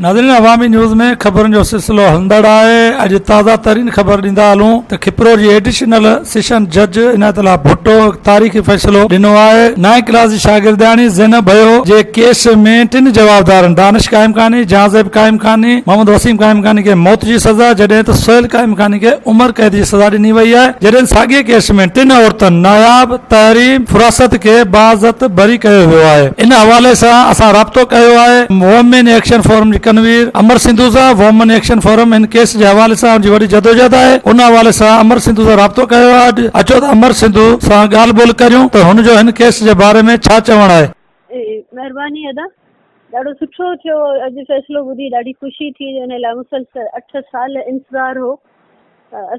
ناظرين عوامي نيوز ۾ خبرن جو سلسلو هلندڙ آهي اڄ تازه ترين خبر ڏيندا هلون ته کپرو جي ايڊيشنل سيشن جج عنايت الله ڀٽو هڪ تاريخي فيصلو ڏنو آهي نائين ڪلاس جي شاگردياڻي زينب ڀيو جي ڪيس ۾ ٽن جوابدارن دانش قائم خاني، جهانزيب قائم خاني، محمد وسيم قائم خاني کي موت جي سزا جڏهن ته سهيل قائم خاني کي عمر قيد جي سزا ڏني وئي آهي جڏهن ساڳئي ڪيس ۾ ٽن عورتن ناياب، تحريم فراست کي باعزت بري ڪيو ويو آهي ان حوالي سان اسان رابطو ڪيو آهي وومين ايڪشن فورم جي ڪنوير امر سنڌو سان وومن ايڪشن فورم هن ڪيس جي حوالي سان ان جي وڏي جدوجهد آهي ان حوالي سان امر سنڌو سان رابطو ڪيو آهي اڄ اچو ته امر سنڌو سان ڳالهه ٻولهه ڪريون ته هن جو هن ڪيس جي باري ۾ ڇا چوڻ آهي. مهرباني ادا ڏاڍو سٺو ٿيو اڄ فيصلو ٻڌي ڏاڍي خوشي ٿي جو ان لاء مسلسل 8 سال انتظار هو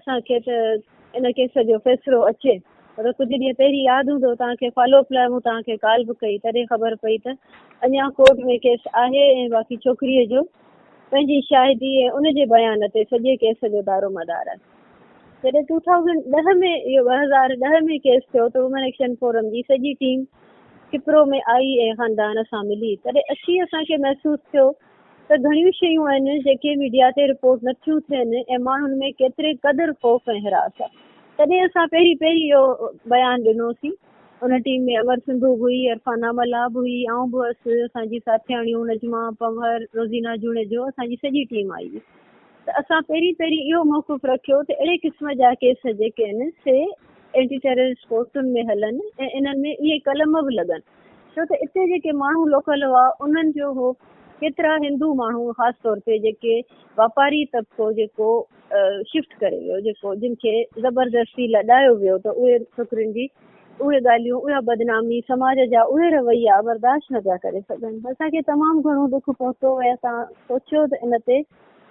اسان کي ته ان ڪيس جو فيصلو اچي پر ڪجهه ڏينهن پهرين ياد هوندو توهان کي فالو اپ لاء مون توهان کي ڪال به ڪئي تڏهن خبر پئي ته اڃا ڪورٽ ۾ ڪيس آهي ۽ باقي ڇوڪريء جو پنهنجي شاهدي ۽ ان جي بيان تي سڄي ڪيس جو دارومدار آهي. جڏهن 2010 ۾ اهو 2010 ۾ ڪيس ٿيو ته وومين ايڪشن فورم جي سڄي ٽيم کپرو ۾ آئي ۽ خاندان سان ملي تڏهن اچي اسان کي محسوس ٿيو ته گهڻيون شيون آهن جيڪي ميڊيا تي رپورٽ نه ٿيون ٿين ۽ ماڻهن ۾ ڪيتري قدر خوف ۽ هراس آهي. تڏهن اسان پهرين پهرين اهو بيان ڏنوسين. ان ٽيم ۾ امر سنڌو به هئي، عرفانه ملاح به هئي، آئون به هئس، اسان جي ساٿياڻيون نجمه پنهور، روزينا جوڻيجو، اسان جي سڄي ٽيم آئي هئي ته اسان پهرين پهرين اهو موقف رکيو ته اهڙي قسم جا ڪيس جيڪي آهن سي اينٽي ٽيررسٽ ڪورٽن ۾ هلن ۽ انهن ۾ اهي قلم به لڳن. ڇو ته اتي جيڪي ماڻهو لوڪل هئا انهن جو هو ڪيترا هندو ماڻهو خاص طور تي جيڪي واپاري طبقو جيڪو شفٽ ڪري ويو جيڪو جن کي زبردستي لڏايو ويو ته اهي ڇوڪرين جي اهي ڳالهيون اها بدنامي سماج جا اهي رويا برداشت نه پيا ڪري سگهن اسان کي تمام گهڻو ڏک پهتو ۽ اسان سوچيو ته ان تي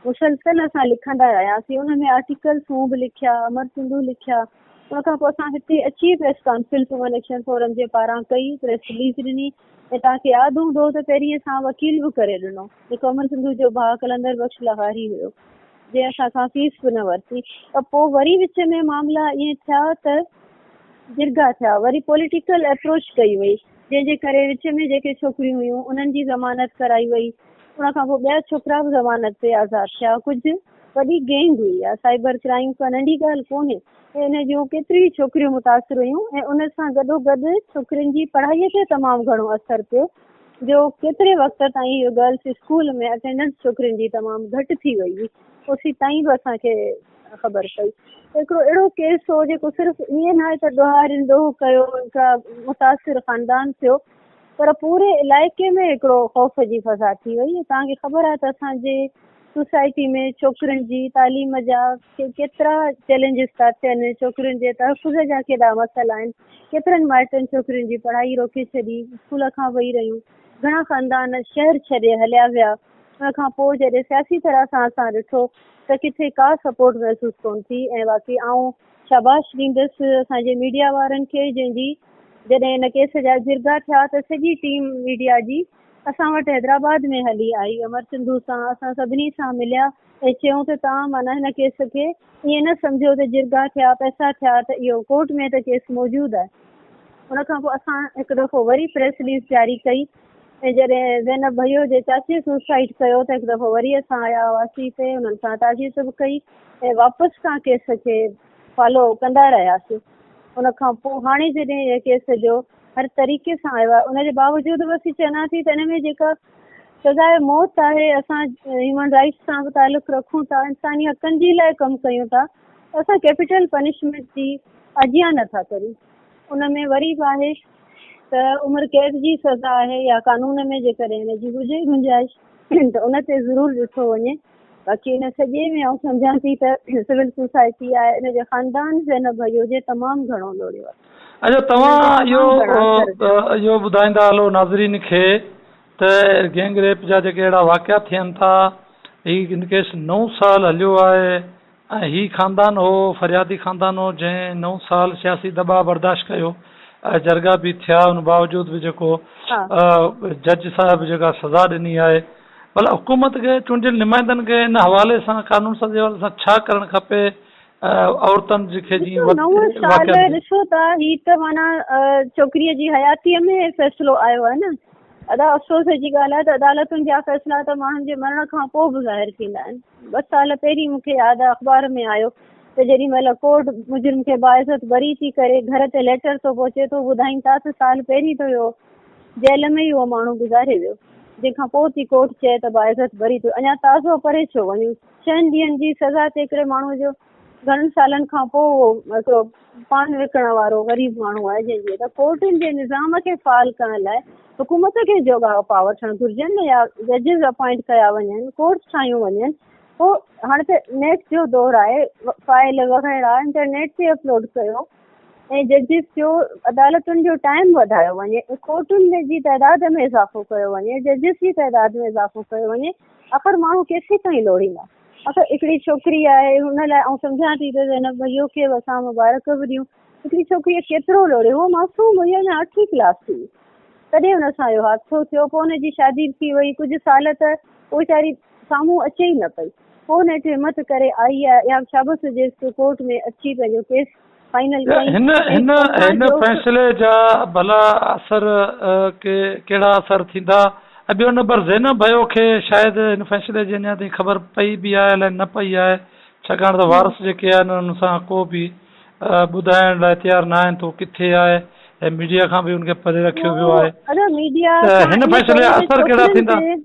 مسلسل اسان لکندا رهياسين ان ۾ آرٽيڪلس مون به لکيا امر سنڌو لکيا ان کان پوء اسان هتي اچي press conference women action forum جي پاران ڪئي، پريس رليز ڏني ۽ توهان کي ياد هوندو ته پهرين اسان وڪيل به ڪري ڏنو جيڪو امر سنڌو جو ڀاء قلندر بخش لغاري هيو جنهن اسان کان فيس به نه ورتي ته پوء وري وچ ۾ معاملا ائين ٿيا ته جرڳا ٿيا وري پوليٽيڪل اپروچ ڪئي وئي جنهن جي ڪري وچ ۾ جيڪي ڇوڪريون هيون انهن جي ضمانت ڪرائي وئي ان کان پوء ٻيا ڇوڪرا به ضمانت تي آزاد ٿيا ڪجهه وڏي گينگ هئي اها سائبر ڪرائيم ڪا ننڍي ڳالهه ڪونهي ۽ ان جون ڪيتريون ئي ڇوڪريون متاثر هيون ۽ ان سان گڏوگڏ ڇوڪرين جي پڙهائي تي تمام گهڻو اثر پيو جو ڪيتري وقت تائين اهو گرلس اسڪول ۾ اٽينڊنس ڇوڪرين جي تمام گهٽ ٿي وئي هئي اوسي تائين به اسان کي خبر پئي ته هڪڙو اهڙو ڪيس هو جيڪو صرف ائين ناهي ته ڏوهارين ڏوهه ڪيو هڪڙا متاثر خاندان ٿيو پر پوري علائقي ۾ هڪڙو خوف جي فضا ٿي وئي توهان کي خبر آهي ته اسان جي سوسائٽي ۾ ڇوڪرين جي تعليم جا ڪيترا چئلينجز ٿا ٿين، ڇوڪرين جي تحفظ جا ڪيڏا مسئلا آهن، ڪيترن مائٽن ڇوڪرين جي پڙهائي روڪي ڇڏي، اسڪول کان وئي رهيون، گهڻا خاندان شهر ڇڏي هليا ويا، ان کان پوء جڏهن سياسي طرح سان اسان ڏٺو ته ڪٿي ڪا سپورٽ محسوس ڪونه ٿي ۽ واقعي آئون شاباش ڏيندس اسان جي ميڊيا وارن کي جنهن جي جڏهن ان ڪيس جا جرڳا ٿيا ته سڄي ٽيم ميڊيا جي اسان وٽ حيدرآباد ۾ هلي آئي امر سنڌو سان اسان سڀني سان مليا ۽ چيائون ته توهان معنيٰ هن ڪيس کي ائين نه سمجهو ته جرڳا ٿيا پئسا ٿيا ته اهو ڪورٽ ۾ ته ڪيس موجود آهي ان کان پوء اسان هڪ دفعو وري پريس رليز جاري ڪئي ۽ جڏهن زينب ڀيو جي چاچي سوسائيڊ ڪيو ته هڪ دفعو وري اسان آيا هئاسين هتي انهن سان تعزيت به ڪئي ۽ واپس کان ڪيس کي فالو ڪندا رهياسين ان کان پوء هاڻي جڏهن هن ڪيس جو هر طريقي سان آيو آهي ان جي باوجود به اسين چونداسين ته ان ۾ جيڪا سزاء موت آهي اسان هيومن رائٽس سان به تعلق رکون ٿا انساني حقن جي لاء ڪم ڪيون ٿا اسان ڪيپيٽل پنشمينٽ جي آجيان نٿا ڪريون ان ۾ وري به آهي ته عمر قيد جي سزا آهي يا قانون ۾ جيڪڏهن ان جي هجي گنجائش ته ان تي ضرور ڏٺو وڃي باقي ان سڄي ۾ آئون سمجهان ٿي ته سول سوسائٽي آهي ان جي خاندان زينب ڀيو جي تمام گهڻو لوڙيو آهي. اچا توهان اهو اهو ٻڌائيندا هلو ناظرين کي ته گينگ ريپ جا جيڪي اهڙا واقعا ٿين ٿا هي ڪيس نو سال هليو آهي ۽ هي خاندان هو فريادي خاندان هو جنهن نو سال سياسي دٻاء برداشت ڪيو ۽ جرڳا به ٿيا ان باوجود به جيڪو جج صاحب جيڪا سزا ڏني آهي ڀلا حڪومت کي چونڊيل نمائندن کي ان حوالي سان قانون سازي حوالي سان ڇا ڪرڻ کپي عورتن کي جيئن ڏسو نو سال ڏسو ته هي ته معنيٰ ڇوڪريء جي حياتيء ۾ فيصلو آيو آهي نه. ادا افسوس جي ڳالهه آهي ته عدالتن جا فيصلا ته ماڻهن جي مرڻ کان پوء به ظاهر ٿيندا آهن. ٻه سال پهرين مون کي ياد آهي اخبار ۾ آيو ته جيڏي مهل ڪورٽ مجرم کي باعزت بري ٿي ڪري گهر تي ليٽر ٿو پهچي ٿو ٻڌائين ٿا ته سال پهرين ته اهو جيل ۾ ئي اهو ماڻهو گذاري ويو جنهن کان پوء ٿي ڪورٽ چئي ته باعزت بري ٿيو اڃا تازو پري ڇو وڃون ڇهن ڏينهن جي سزا تي هڪڙي ماڻهو جو گهڻن سالن کان پوء اهو هڪڙو پان وڪڻڻ وارو غريب ماڻهو آهي جنهن جي ته ڪورٽن جي نظام کي فعال ڪرڻ لاء حڪومت کي جوڳا اپاء وٺڻ گهرجن يا ججز اپائنٽ ڪيا وڃن ڪورٽس ٺاهيون وڃن پوء هاڻي ته نيٽ جو دور آهي فائل وغيره انٽرنيٽ تي اپلوڊ ڪيو ۽ ججز جو عدالتن جو ٽائيم وڌايو وڃي ڪورٽن ۾ جي تعداد ۾ اضافو ڪيو وڃي ججز جي تعداد ۾ اضافو ڪيو وڃي آخر ماڻهو ڪيسين تائين لوڙيندا اڇا هڪڙي ڇوڪري آهي هن لاء آئون سمجهان ٿي ته زينب ڀيو کي به اسان مبارڪ به ڏيون هڪڙي ڇوڪريء ڪيترو لوڙيو هوء معصوم هئي اڃا اٺين ڪلاس هئي تڏهن هن سان اهو حادثو ٿيو پوء هن جي شادي به ٿي وئي ڪجهه سال ته هوء ويچاري سامهون اچي ئي نه پئي پوء نيٺ همت ڪري آئي آهي اها به شابس هجيس جو ڪورٽ ۾ اچي پنهنجو ڪيس فائنل ڪئي هن ۽ هن اسان هن جو فيصلي جا ڀلا اثر ڪي ڪهڙا اثر ٿيندا ۽ ٻيو نمبر زينب ڀيو کي شايد هن فيصلي جي اڃا تائين خبر پئي به آهي الائي نه پئي آهي ڇاڪاڻ ته وارث جيڪي آهن انهن سان ڪو به ٻڌائڻ لاء تيار نه آهن ته هو ڪٿي آهي ۽ ميڊيا کان به ان کي پري رکيو ويو آهي ادا ميڊيا ته سان هن ان فيصلي ڪري جا ته اثر ڪهڙا ڇوڪرين ٿيندا؟ تي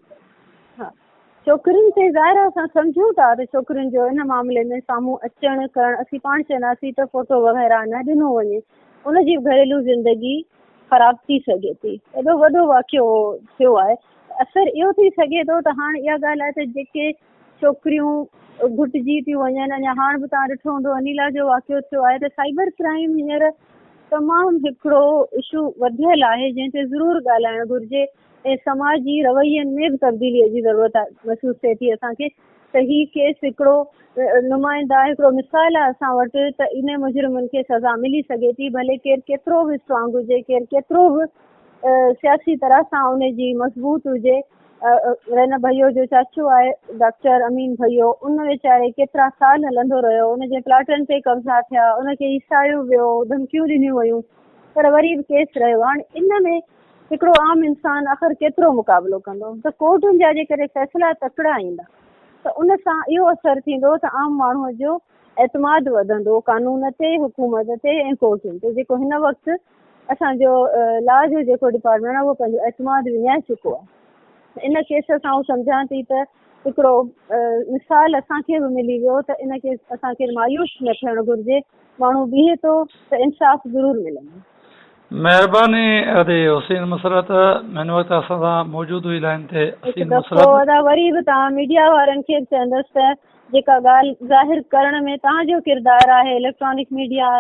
ها ڇوڪرين تي ظاهر آهي اسان سمجهون ٿا ته ڇوڪرين جو ان معاملي ۾ سامهون اچڻ ڪرڻ اسين پاڻ چونداسين ته فوٽو وغيره نه ڏنو وڃي ان جي به گهريلو زندگي خراب ٿي سگهي ٿي ايڏو وڏو واقعو ٿيو آهي اثر اهو ٿي سگهي ٿو ته هاڻ اها ڳالهه آهي ته جيڪي ڇوڪريون گهٽجي ٿيون وڃن اڃا هاڻ به توهان ڏٺو هوندو انيلا جو واقعو ٿيو آهي ته سائبر ڪرائيم هينئر تمام هڪڙو اشو وڌيل آهي جنهن تي ضرور ڳالهائڻ گهرجي ۽ سماجي روين ۾ به تبديلي جي ضرورت محسوس ٿئي ٿي اسان کي ته هي ڪيس هڪڙو نمائنده هڪڙو مثال آهي اسان وٽ ته ان مجرمن کي سزا ملي سگهي ٿي ڀلي ڪير ڪيترو به اسٽرانگ هجي ڪير ڪيترو به سياسي طرح سان ان جي مضبوط هجي رينا ڀيو جو چاچو آهي ڊاڪٽر امين ڀيو ان ويچاري ڪيترا سال هلندو رهيو ان جي پلاٽن تي قبضا ٿيا ان کي ايسايو ويو ڌمڪيون ڏنيون ويون پر وري به ڪيس رهيو هاڻي ان ۾ هڪڙو عام انسان آخر ڪيترو مقابلو ڪندو ته ڪورٽن جا جيڪڏهن فيصلا تڪڙا ايندا ته ان سان اهو اثر ٿيندو ته عام ماڻهو جو اعتماد وڌندو قانون تي، حڪومت تي ۽ ڪورٽن تي جيڪو هن وقت اسان جو لا جو جيڪو ڊپارٽمينٽ آهي اهو پنهنجو اعتماد وڃائي چڪو آهي ان ڪيس سان آئون سمجهان ٿي ته هڪڙو مثال اسان کي به ملي ويو ته ان کي اسان کي مايوس نه ٿيڻ گهرجي ماڻهو بيهي ٿو ته انصاف ضرور ملندو. مهرباني ادي حسين مسرت هن وقت اسان سان موجود هئي لائين تي هڪ حسين دفعو مسرت. ادا وري به توهان ميڊيا وارن کي به چوندس ته جيڪا ڳالهه ظاهر ڪرڻ ۾ توهان جو ڪردار آهي اليڪٽرانڪ ميڊيا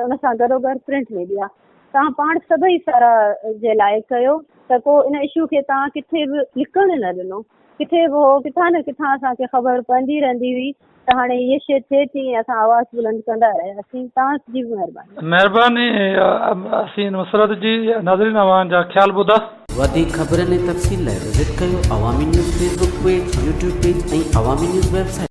ان سان گڏوگڏ پرنٽ ميڊيا توهان پاڻ سڀئي ساراهه جي لائق ڪيو ته ڪو ان اشو کي توهان ڪٿي به لڪڻ نه ڏنو ڪٿي به هو ڪٿان نه ڪٿان اسان کي خبر پوندي رهندي هئي ته هاڻي هيء شيء ٿئي ٿي ۽ اسان آواز بلند ڪندا رهياسين. توهان جي به مهرباني. مهرباني حسين مسرت جي ناظرين اوهان جا خيال ٻڌا. وڌيڪ خبرن ۽ تفصيل لاء وزٽ ڪيو Awami news Facebook page, YouTube page ۽ Awami news website.